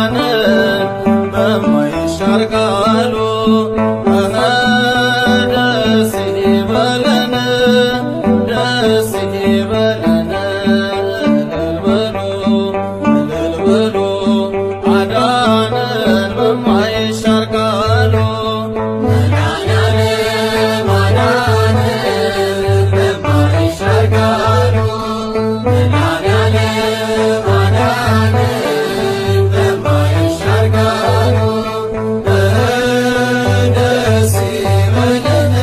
አዳነን በማይሻር ቃሉ። ደስ ይበለን፣ ደስ ይበለን፣ እልል በሉ፣ እልል በሉ፣ አዳነን በማይሻር ቃሉ። መድኃኔዓለም አዳነን በማይሻር ቃሉ፣ መድኃኔዓለም አዳነን በማይሻር ቃሉ። ደስ ይበለን፣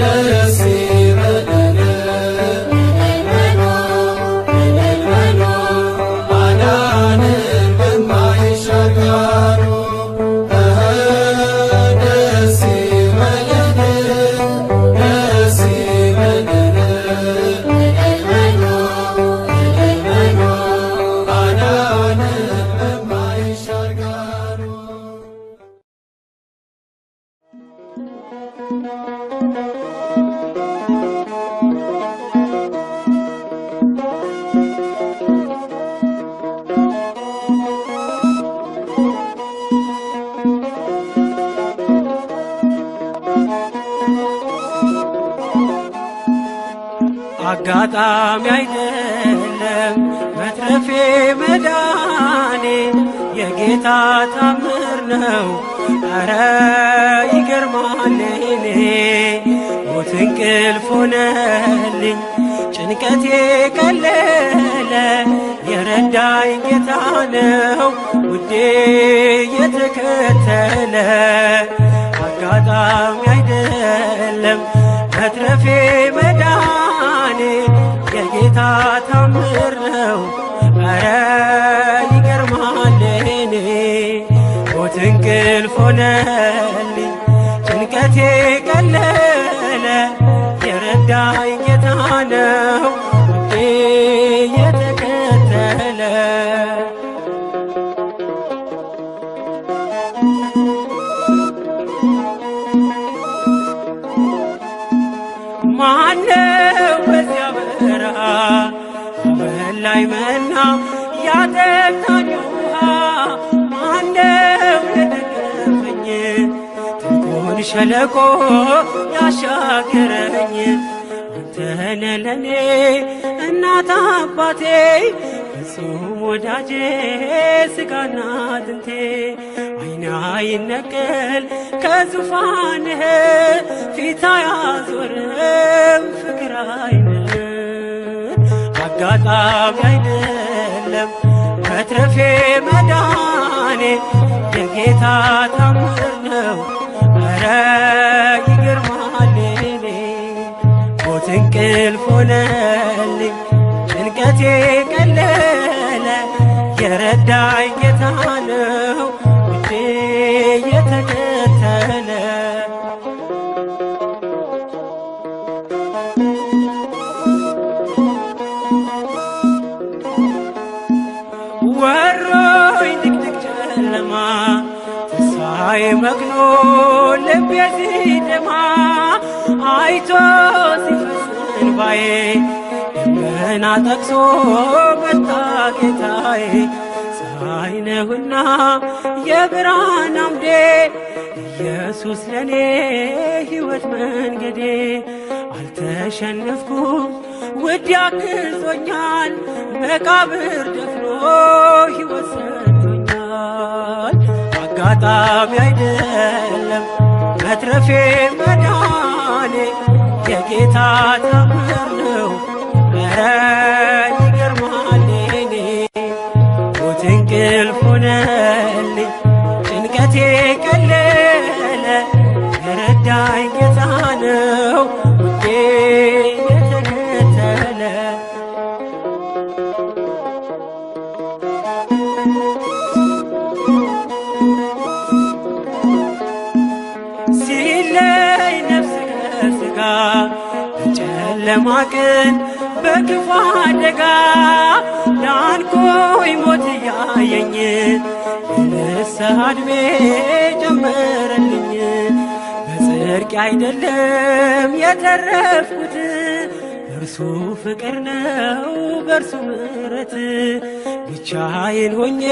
ደስ ይበለን፣ እልል በሉ፣ እልል በሉ፣ አዳነን በማይሻር ቃሉ። ደስ ይበለን፣ ደስ ይበለን፣ እልል በሉ፣ እልል በሉ፣ አዳነን በማይሻር ቃሉ። አጋጣሚ አይደለም መትረፌ መዳኔ፣ የጌታ ታምር ነው። ኧረ ይገርማል። እኔ ሞት እንቅልፍ ሆነልኝ፣ ጭንቀቴ ቀለለ። የረዳኝ ጌታ ነው ውዴ የተከተለ። አጋጣሚ አይደለም መትረፌ መዳኔ፣ የጌታ ታምር ነው። ኧረ ይገርማል። እኔ ሞት እንቅልፍ ሆነልኝ፣ ጭንቀቴ ቀለለ። የረዳኝ ጌታ ነው ውዴ የተከተለ። ማነው በዚያ በረሃ ያበላኝ መና፣ ያጠጣኝ ውሃ? ማነው የደገፈኝ፣ ጥልቁን ሸለቆ ያሻገረኝ? አንተነህ ለኔ እናት አባቴ፣ ፍጹም ወዳጄ፣ ስጋና አጥንቴ። ዓይን አይነቀል ከዙፋንህ፣ ፊት አያዞርም ፍቅር ዓይንህ። አጋጣሚ አይደለም መትረፌ መዳኔ፣ የጌታ ታምር ነው። ኧረ ይገርማል። እኔ ሞት እንቅልፍ ሆነልኝ፣ ጭንቀቴ ቀለለ። የረዳኝ ጌታ ነው ውዴ የተከተለ። ወሮኝ ድቅድቅ ጨለማ፣ ተስፋዬ መክኖ ልቤ ሲደማ፣ አይቶ ሲፈስ እንባዬ፣ ደመና ጠቅሶ መጣ ጌታዬ። ፀሐይ ነውና የብርሃን አምዴ፣ ኢየሱስ ለኔ ሕይወት መንገዴ። አልተሸነፍኩም ውድ ያግዞኛል፣ መቃብር ደፍኖ ሕይወት ሰጥቶኛል። አጋጣሚ አይደለም መትረፌ መዳኔ፣ የጌታ ታምር ነው። ኧረ ይገርማል። እኔ ሞት እንቅልፍ ሆነልኝ፣ ጭንቀቴ ቀለለ። የረዳኝ ጌታ ነው ውዴ የተከተለ። ሲለይ ነፍስ ከሥጋ በጨለማ ቀን በክፉ አደጋ፣ ዳንኩኝ ሞት እያየኝ፣ የንስሐ ዕድሜ ጨመረልኝ። በጽድቅ አይደለም የተረፍኩት፣ በእርሱ ፍቅር ነው በእርሱ ምሕረት። ብቻዬን ሆኜ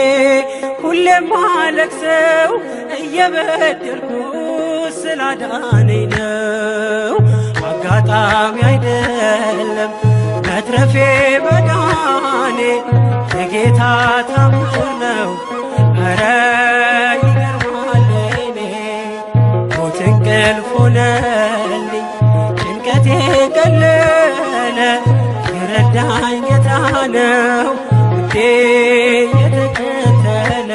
ሁሌም ማለቅሰው እየበደልኩ ስላዳነኝ ነው። አጋጣሚ አይደለም መትረፌ መዳኔ የጌታ ታምር ነው። ኧረ ይገርማል እኔ ሞት እንቅልፍ ሆነልኝ ጭንቀቴ ቀለለ የረዳኝ ጌታ ነው ውዴ የተከተለ።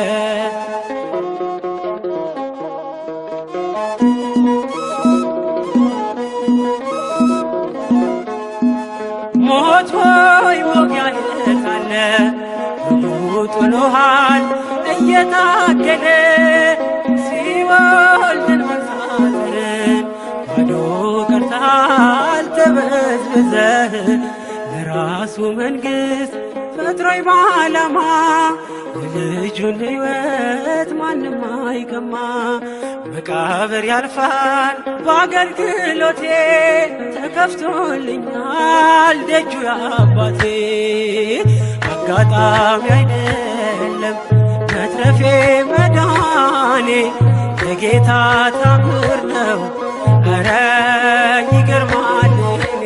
ሞት ሆይ መውጊያህ የት አለ? ሕጉ ጥሎሃል እየታገለ ሲኦል ድል መንሳትህን ባዶ ቀርተሃል ተበዝብዘህ። ለራሱ መንግሥት ፈጥሮኝ ባላማ የልጁን ሕይወት ማንም አይቀማ። መቃብር ያልፋል በአገልግሎቴ ተከፍቶልኛል ደጁ የአባቴ። አጋጣሚ አይደለም መትረፌ መዳኔ የጌታ ታምር ነው። ኧረ ይገርማል እኔ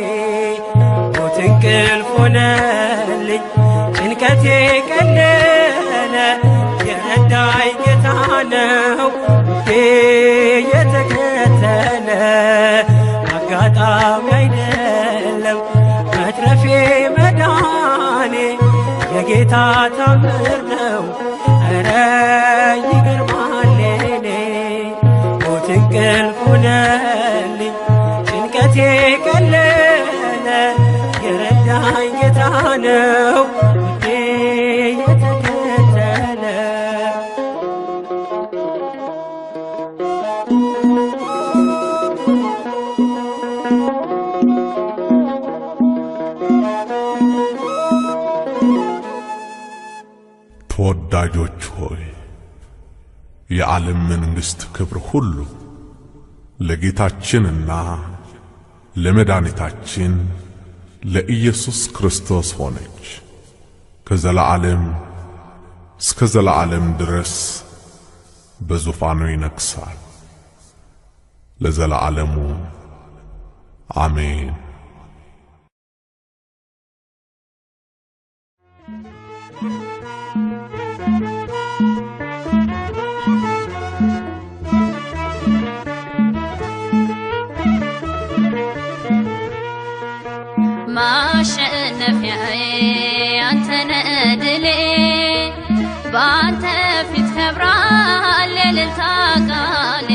ሞት እንቅልፍ ሆነልኝ ጭንቀቴ ቀለለ የረዳኝ ጌታ ነው ውዴ የተከተለ። አጋጣሚ አይደለም መትረፌ መዳኔ የጌታ ታምር ነው። ኧረ ይገርማል እኔ ሞት እንቅልፍ ሆነልኝ ጭንቀቴ ቀለለ የረዳኝ ጌታ ነው ውዴ የተከተለ። ተወዳጆች ሆይ፣ የዓለም መንግሥት ክብር ሁሉ ለጌታችንና ለመድኃኒታችን ለኢየሱስ ክርስቶስ ሆነች። ከዘላለም እስከ ዘላለም ድረስ በዙፋኑ ይነግሣል። ለዘላለሙ አሜን። ማሸነፊያዬ አንተነህ ድሌ፣ በአንተ ፊት ከብሯል የእልልታ ቃሌ።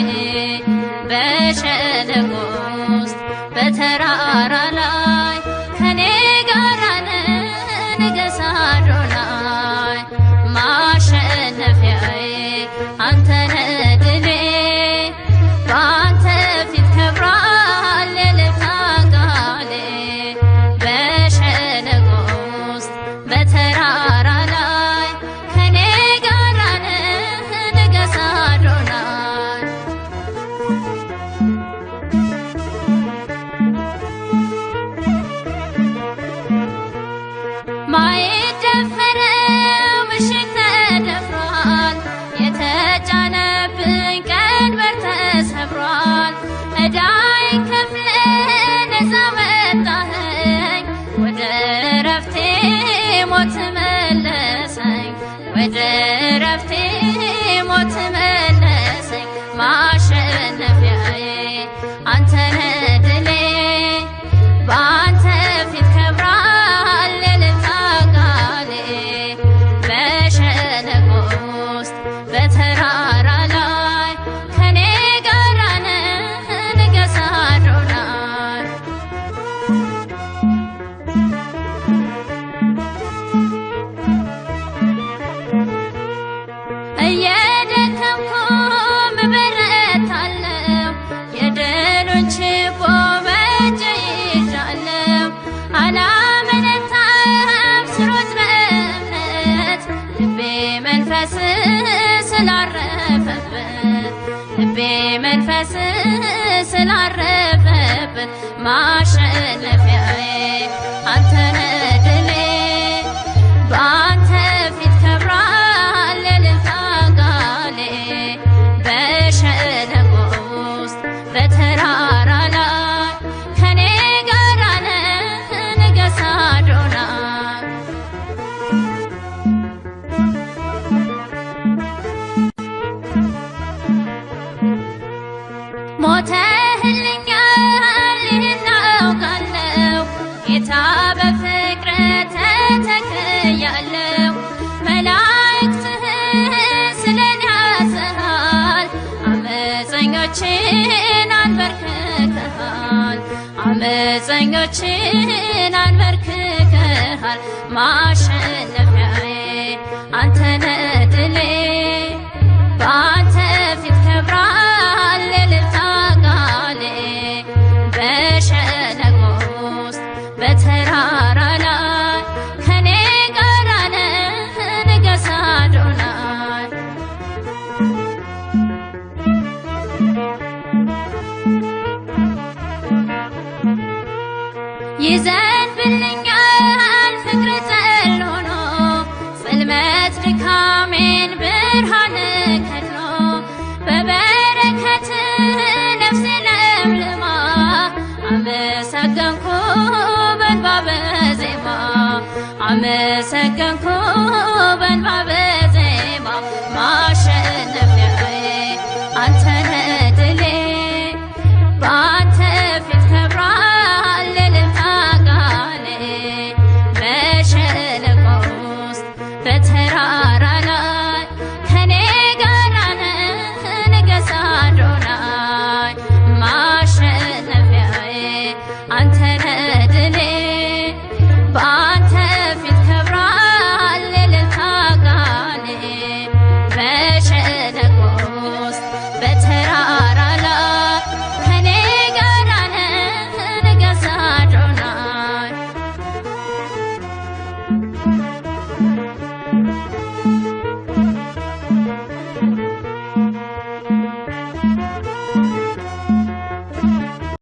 በሸለቆ ውስጥ በተራራ ላይ ከኔ ጋር ነህ ንገስ አዶናይ። ማሸነፊያዬ አንተነህ ድሌ፣ በአንተ ፊት ከብሯል የእልልታ ቃሌ። በሸለቆ ውስጥ በተራራ ላይ ከኔ ጋር ነህ ንገስ አዶናይ። ማይደፈረው ምሽግ ተደፍሯል፣ የተጫነብኝ ቀንበር ተሰብሯል። ዕዳዬን ከፍለህ ነፃ ወጣኸኝ፣ ወደ ዕረፍቴ ሞት መለሰኝ፣ ወደ ዕረፍቴ ሞት መለሰኝ። ማሸነፊያዬ አንተ ነህ ድሌ፣ በአንተ ፊት ከብሯል የእልልታ ቃሌ። በሸለቆ ውስጥ በተራራ ላይ ከኔ ጋር ነህ ንገስ አዶናይ። እየደከምኩም እበረታለሁ፣ የድሉን ችቦ በእጄ ይዣለሁ። አላመነታም ስሮጥ በእምነት፣ ልቤ መንፈስ ስላረፈበት፣ ልቤ መንፈስ ስላረፈበት። ማሸነፊያዬ አንተ ነህ ድሌ፣ በአንተ ፊት አመፀኞችን አንበርክከሃል፣ አመፀኞችን አንበርክከሃል። ማሸነፊያዬ አንተ ነህ ድሌ፣ በአንተ ፊት ከብሯል እልልታ ቃሌ። በሸለቆ ውስጥ በተራራ ላይ ከኔ ጋር ነህ፣ ንገስ አዶናይ። ይዘንብልኛል ፍቅር ጠል ሆኖ፣ ጽልመት ድካሜን ብርሃን ከድኖ፣ በበረከት ነፍሴ ለምልማ አመሰገንኩ በእንባ በዜማ፣ አመሰገንኩ በእንባ በዜማ። ማሸነፊያዬ አንተ ነህ።